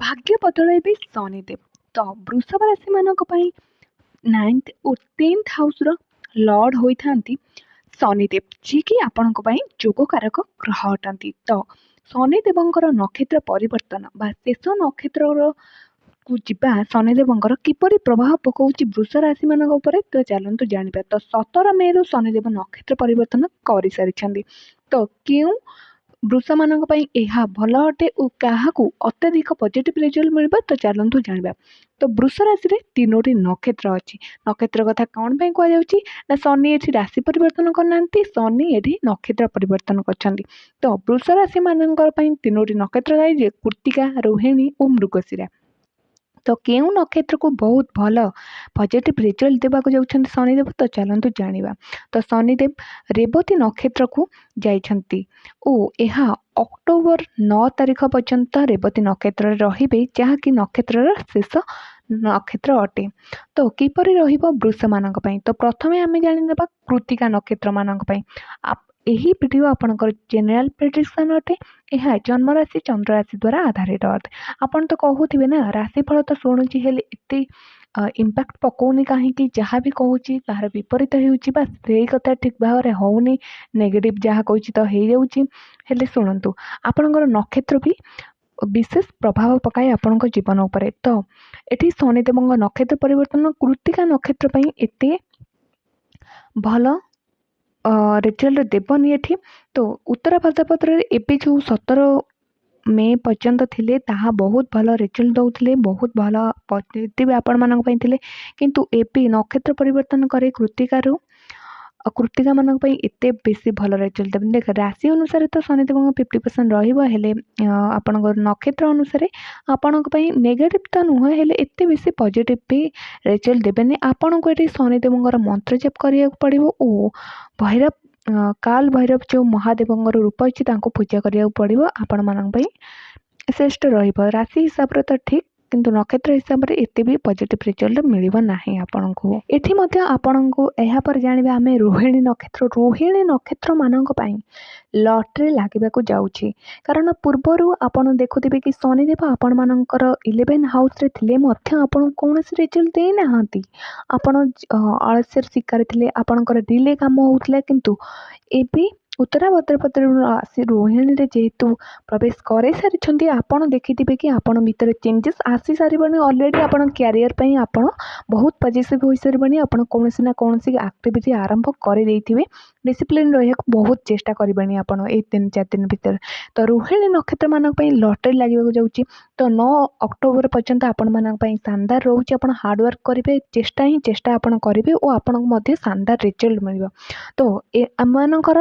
ଭାଗ୍ୟ ବଦଳାଇବେ ଶନିଦେବ। ତ ବୃଷଭ ରାଶିମାନଙ୍କ ପାଇଁ ନାଇନ୍ଥ ଓ ଟେନ୍ଥ ହାଉସ୍ର ଲର୍ଡ଼ ହୋଇଥାନ୍ତି ଶନିଦେବ, ଯିଏକି ଆପଣଙ୍କ ପାଇଁ ଯୋଗକାରକ ଗ୍ରହ ଅଟନ୍ତି। ତ ଶନିଦେବଙ୍କର ନକ୍ଷତ୍ର ପରିବର୍ତ୍ତନ ବା ଶେଷ ନକ୍ଷତ୍ରର କୁ ଯିବା ଶନିଦେବଙ୍କର କିପରି ପ୍ରଭାବ ପକାଉଛି ବୃଷ ରାଶିମାନଙ୍କ ଉପରେ, ତ ଚାଲନ୍ତୁ ଜାଣିବା। ତ 17 ମେରୁ ଶନିଦେବ ନକ୍ଷତ୍ର ପରିବର୍ତ୍ତନ କରିସାରିଛନ୍ତି। ତ କେଉଁ ବୃଷମାନଙ୍କ ପାଇଁ ଏହା ଭଲ ଅଟେ ଓ କାହାକୁ ଅତ୍ୟଧିକ ପଜିଟିଭ୍ ରେଜଲ୍ଟ ମିଳିବ, ତ ଚାଲନ୍ତୁ ଜାଣିବା। ତ ବୃଷ ରାଶିରେ 3ଟି ନକ୍ଷତ୍ର ଅଛି। ନକ୍ଷତ୍ର କଥା କ'ଣ ପାଇଁ କୁହାଯାଉଛି ନା, ଶନି ଏଠି ରାଶି ପରିବର୍ତ୍ତନ କରିନାହାନ୍ତି, ଶନି ଏଠି ନକ୍ଷତ୍ର ପରିବର୍ତ୍ତନ କରିଛନ୍ତି। ତ ବୃଷ ରାଶିମାନଙ୍କ ପାଇଁ 3ଟି ନକ୍ଷତ୍ର ଥାଏ ଯେ କୃତିକା, ରୋହିଣୀ ଓ ମୃଗଶିରା। ତ କେଉଁ ନକ୍ଷତ୍ରକୁ ବହୁତ ଭଲ ପଜିଟିଭ୍ ରେଜଲ୍ଟ ଦେବାକୁ ଯାଉଛନ୍ତି ଶନିଦେବ, ତ ଚାଲନ୍ତୁ ଜାଣିବା। ତ ଶନିଦେବ ରେବତୀ ନକ୍ଷତ୍ରକୁ ଯାଇଛନ୍ତି ଓ ଏହା ଅକ୍ଟୋବର 9 ତାରିଖ ପର୍ଯ୍ୟନ୍ତ ରେବତୀ ନକ୍ଷତ୍ରରେ ରହିବେ, ଯାହାକି ନକ୍ଷତ୍ରର ଶେଷ ନକ୍ଷତ୍ର ଅଟେ। ତ କିପରି ରହିବ ବୃଷମାନଙ୍କ ପାଇଁ? ତ ପ୍ରଥମେ ଆମେ ଜାଣିନେବା କୃତିକା ନକ୍ଷତ୍ରମାନଙ୍କ ପାଇଁ। ଏହି ଭିଡ଼ିଓ ଆପଣଙ୍କର ଜେନେରାଲ ପ୍ରେଡିକ୍ସନ୍ ଅଟେ। ଏହା ଜନ୍ମରାଶି ଚନ୍ଦ୍ରରାଶି ଦ୍ୱାରା ଆଧାରିତ ଅଟେ। ଆପଣ ତ କହୁଥିବେ ନା, ରାଶିଫଳ ତ ଶୁଣୁଛି ହେଲେ ଏତେ ଇମ୍ପାକ୍ଟ ପକାଉନି କାହିଁକି? ଯାହା ବି କହୁଛି ତାହାର ବିପରୀତ ହେଉଛି ବା ସେଇ କଥା ଠିକ୍ ଭାବରେ ହେଉନି, ନେଗେଟିଭ୍ ଯାହା କହୁଛି ତ ହେଇଯାଉଛି। ହେଲେ ଶୁଣନ୍ତୁ, ଆପଣଙ୍କର ନକ୍ଷତ୍ର ବି ବିଶେଷ ପ୍ରଭାବ ପକାଏ ଆପଣଙ୍କ ଜୀବନ ଉପରେ। ତ ଏଠି ଶନିଦେବଙ୍କ ନକ୍ଷତ୍ର ପରିବର୍ତ୍ତନ କୃତିକା ନକ୍ଷତ୍ର ପାଇଁ ଏତେ ଭଲ ରେଜଲ୍ଟ ଦେବନି ଏଠି। ତ ଉତ୍ତରା ଭାଦ୍ରପଦରେ ଏବେ ଯେଉଁ 17 ମେ ପର୍ଯ୍ୟନ୍ତ ଥିଲେ, ତାହା ବହୁତ ଭଲ ରେଜଲ୍ଟ ଦେଉଥିଲେ, ବହୁତ ଭଲ ପଜିଟିଭ୍ ଆପଣମାନଙ୍କ ପାଇଁ ଥିଲେ। କିନ୍ତୁ ଏବେ ନକ୍ଷତ୍ର ପରିବର୍ତ୍ତନ କରି କୃତିକାରୁ କୃତିକାମାନଙ୍କ ପାଇଁ ଏତେ ବେଶୀ ଭଲ ରେଜଲ୍ଟ ଦେବନି। ଦେଖ, ରାଶି ଅନୁସାରେ ତ ଶନିଦେବଙ୍କ 50% ରହିବ, ହେଲେ ଆପଣଙ୍କ ନକ୍ଷତ୍ର ଅନୁସାରେ ଆପଣଙ୍କ ପାଇଁ ନେଗେଟିଭ୍ ତ ନୁହେଁ, ହେଲେ ଏତେ ବେଶୀ ପଜିଟିଭ୍ ବି ରେଜଲ୍ଟ ଦେବେନି। ଆପଣଙ୍କୁ ଏଠି ଶନିଦେବଙ୍କର ମନ୍ତ୍ର ଜପ କରିବାକୁ ପଡ଼ିବ ଓ ଭୈରବ, କାଲ ଭୈରବ ଯେଉଁ ମହାଦେବଙ୍କର ରୂପ ଅଛି, ତାଙ୍କୁ ପୂଜା କରିବାକୁ ପଡ଼ିବ। ଆପଣମାନଙ୍କ ପାଇଁ ଶ୍ରେଷ୍ଠ ରହିବ। ରାଶି ହିସାବରେ ତ ଠିକ୍, କିନ୍ତୁ ନକ୍ଷତ୍ର ହିସାବରେ ଏତେ ବି ପଜିଟିଭ୍ ରେଜଲ୍ଟ ମିଳିବ ନାହିଁ ଆପଣଙ୍କୁ। ଏଠି ମଧ୍ୟ ଆପଣଙ୍କୁ ଏହାପରେ ଜାଣିବା ଆମେ ରୋହିଣୀ ନକ୍ଷତ୍ର। ରୋହିଣୀ ନକ୍ଷତ୍ରମାନଙ୍କ ପାଇଁ ଲଟେରୀ ଲାଗିବାକୁ ଯାଉଛି, କାରଣ ପୂର୍ବରୁ ଆପଣ ଦେଖୁଥିବେ କି ଶନିଦେବ ଆପଣମାନଙ୍କର 11 ହାଉସ୍ରେ ଥିଲେ ମଧ୍ୟ ଆପଣଙ୍କୁ କୌଣସି ରେଜଲ୍ଟ ଦେଇନାହାନ୍ତି। ଆପଣ ଅଳସ୍ୟର ଶିକାର ଥିଲେ, ଆପଣଙ୍କର ଡିଲେ କାମ ହେଉଥିଲା। କିନ୍ତୁ ଏବେ ଉତ୍ତରା ଭାଦ୍ରପଦରୁ ଆସି ରୋହିଣୀରେ ଯେହେତୁ ପ୍ରବେଶ କରିସାରିଛନ୍ତି, ଆପଣ ଦେଖିଥିବେ କି ଆପଣ ଭିତରେ ଚେଞ୍ଜେସ୍ ଆସିସାରିବଣି ଅଲରେଡ଼ି। ଆପଣ କ୍ୟାରିୟର ପାଇଁ ଆପଣ ବହୁତ ପଜେସିଭ୍ ହୋଇସାରିବଣି। ଆପଣ କୌଣସି ନା କୌଣସି ଆକ୍ଟିଭିଟି ଆରମ୍ଭ କରିଦେଇଥିବେ। ଡିସିପ୍ଲିନ୍ ରହିବାକୁ ବହୁତ ଚେଷ୍ଟା କରିବେଣି ଆପଣ ଏଇ 3-4 ଦିନ ଭିତରେ। ତ ରୋହିଣୀ ନକ୍ଷତ୍ରମାନଙ୍କ ପାଇଁ ଲଟେରୀ ଲାଗିବାକୁ ଯାଉଛି। ତ 9 ଅକ୍ଟୋବର ପର୍ଯ୍ୟନ୍ତ ଆପଣମାନଙ୍କ ପାଇଁ ଶାନଦାର ରହୁଛି। ଆପଣ ହାର୍ଡ଼ୱାର୍କ କରିବେ, ଚେଷ୍ଟା ହିଁ ଚେଷ୍ଟା ଆପଣ କରିବେ ଓ ଆପଣଙ୍କୁ ମଧ୍ୟ ଶାନଦାର ରେଜଲ୍ଟ ମିଳିବ। ତ ଏ ଆମମାନଙ୍କର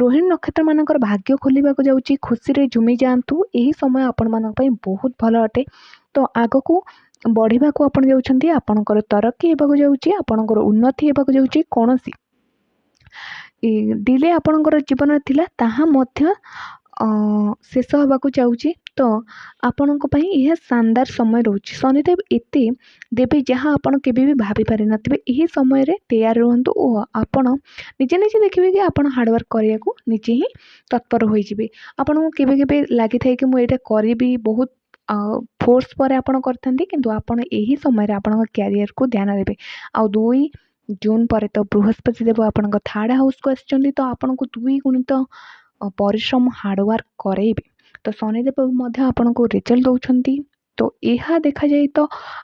ରୋହିଣୀ ନକ୍ଷତ୍ରମାନଙ୍କର ଭାଗ୍ୟ ଖୋଲିବାକୁ ଯାଉଛି। ଖୁସିରେ ଝୁମି ଯାଆନ୍ତୁ। ଏହି ସମୟ ଆପଣମାନଙ୍କ ପାଇଁ ବହୁତ ଭଲ ଅଟେ। ତ ଆଗକୁ ବଢ଼ିବାକୁ ଆପଣ ଯାଉଛନ୍ତି, ଆପଣଙ୍କର ତରକ୍କି ହେବାକୁ ଯାଉଛି, ଆପଣଙ୍କର ଉନ୍ନତି ହେବାକୁ ଯାଉଛି। କୌଣସି ଡିଲେ ଆପଣଙ୍କର ଜୀବନରେ ଥିଲା, ତାହା ମଧ୍ୟ ଶେଷ ହେବାକୁ ଯାଉଛି। ତ ଆପଣଙ୍କ ପାଇଁ ଏହା ଶାନଦାର ସମୟ ରହୁଛି। ଶନିଦେବ ଏତେ ଦେବେ ଯାହା ଆପଣ କେବେ ବି ଭାବି ପାରିନଥିବେ। ଏହି ସମୟରେ ତୈୟାର ରୁହନ୍ତୁ ଓ ଆପଣ ନିଜେ ନିଜେ ଦେଖିବେ କି ଆପଣ ହାର୍ଡ଼ୱାର୍କ କରିବାକୁ ନିଜେ ହିଁ ତତ୍ପର ହୋଇଯିବେ। ଆପଣଙ୍କୁ କେବେ କେବେ ଲାଗିଥାଏ କି ମୁଁ ଏଇଟା କରିବି, ବହୁତ ଫୋର୍ସ ପରେ ଆପଣ କରିଥାନ୍ତି, କିନ୍ତୁ ଆପଣ ଏହି ସମୟରେ ଆପଣଙ୍କ କ୍ୟାରିୟରକୁ ଧ୍ୟାନ ଦେବେ। ଆଉ 2 ଜୁନ୍ ପରେ ତ ବୃହସ୍ପତି ଦେବ ଆପଣଙ୍କ ଥାର୍ଡ଼ ହାଉସ୍କୁ ଆସିଛନ୍ତି, ତ ଆପଣଙ୍କୁ 2 ଗୁଣିତ ପରିଶ୍ରମ ହାର୍ଡ଼ୱାର୍କ କରେଇବେ। ତ ଶନିଦେବ ମଧ୍ୟ ଆପଣଙ୍କୁ ରେଜଲ୍ଟ ଦେଉଛନ୍ତି। ତ ଏହା ଦେଖାଯାଏ ତ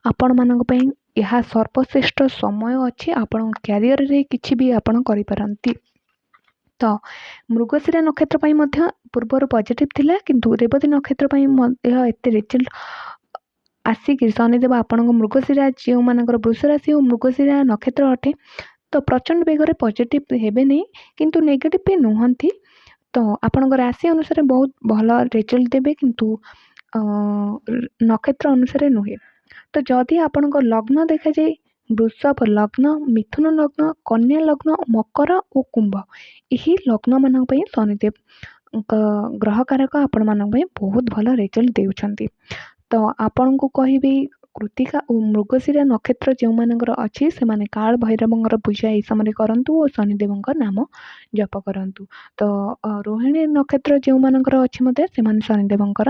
ଆପଣମାନଙ୍କ ପାଇଁ ଏହା ସର୍ବଶ୍ରେଷ୍ଠ ସମୟ ଅଛି। ଆପଣଙ୍କ କ୍ୟାରିୟରରେ କିଛି ବି ଆପଣ କରିପାରନ୍ତି। ତ ମୃଗଶିରା ନକ୍ଷତ୍ର ପାଇଁ ମଧ୍ୟ ପୂର୍ବରୁ ପଜିଟିଭ୍ ଥିଲା, କିନ୍ତୁ ରେବତୀ ନକ୍ଷତ୍ର ପାଇଁ ମଧ୍ୟ ଏତେ ରେଜଲ୍ଟ ଆସିକି ଶନିଦେବ ଆପଣଙ୍କ ମୃଗଶିରା, ଯେଉଁମାନଙ୍କର ବୃଷ ରାଶି ଓ ମୃଗଶିରା ନକ୍ଷତ୍ର ଅଟେ, ତ ପ୍ରଚଣ୍ଡ ବେଗରେ ପଜିଟିଭ୍ ହେବେନି, କିନ୍ତୁ ନେଗେଟିଭ୍ ବି ନୁହନ୍ତି। ତ ଆପଣଙ୍କ ରାଶି ଅନୁସାରେ ବହୁତ ଭଲ ରେଜଲ୍ଟ ଦେବେ, କିନ୍ତୁ ନକ୍ଷତ୍ର ଅନୁସାରେ ନୁହେଁ। ତ ଯଦି ଆପଣଙ୍କ ଲଗ୍ନ ଦେଖାଯାଏ, ବୃଷଭ ଲଗ୍ନ, ମିଥୁନ ଲଗ୍ନ, କନ୍ୟା ଲଗ୍ନ, ମକର ଓ କୁମ୍ଭ, ଏହି ଲଗ୍ନମାନଙ୍କ ପାଇଁ ଶନିଦେବଙ୍କ ଗ୍ରହକାରକ ଆପଣମାନଙ୍କ ପାଇଁ ବହୁତ ଭଲ ରେଜଲ୍ଟ ଦେଉଛନ୍ତି। ତ ଆପଣଙ୍କୁ କହିବି, କୃତିକା ଓ ମୃଗଶିରା ନକ୍ଷତ୍ର ଯେଉଁମାନଙ୍କର ଅଛି, ସେମାନେ କାଳ ଭୈରବଙ୍କର ପୂଜା ଏହି ସମୟରେ କରନ୍ତୁ ଓ ଶନିଦେବଙ୍କ ନାମ ଜପ କରନ୍ତୁ। ତ ରୋହିଣୀ ନକ୍ଷତ୍ର ଯେଉଁମାନଙ୍କର ଅଛି ମଧ୍ୟ, ସେମାନେ ଶନିଦେବଙ୍କର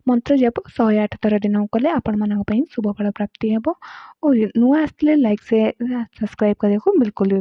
ମନ୍ତ୍ର ଜପ 108 ଥର ଦିନକୁ କଲେ ଆପଣମାନଙ୍କ ପାଇଁ ଶୁଭ ଫଳ ପ୍ରାପ୍ତି ହେବ। ଓ ନୂଆ ଆସିଥିଲେ ଲାଇକ୍, ସେୟାର, ସବସ୍କ୍ରାଇବ୍ କରିବାକୁ ବିଲକୁଲ ବି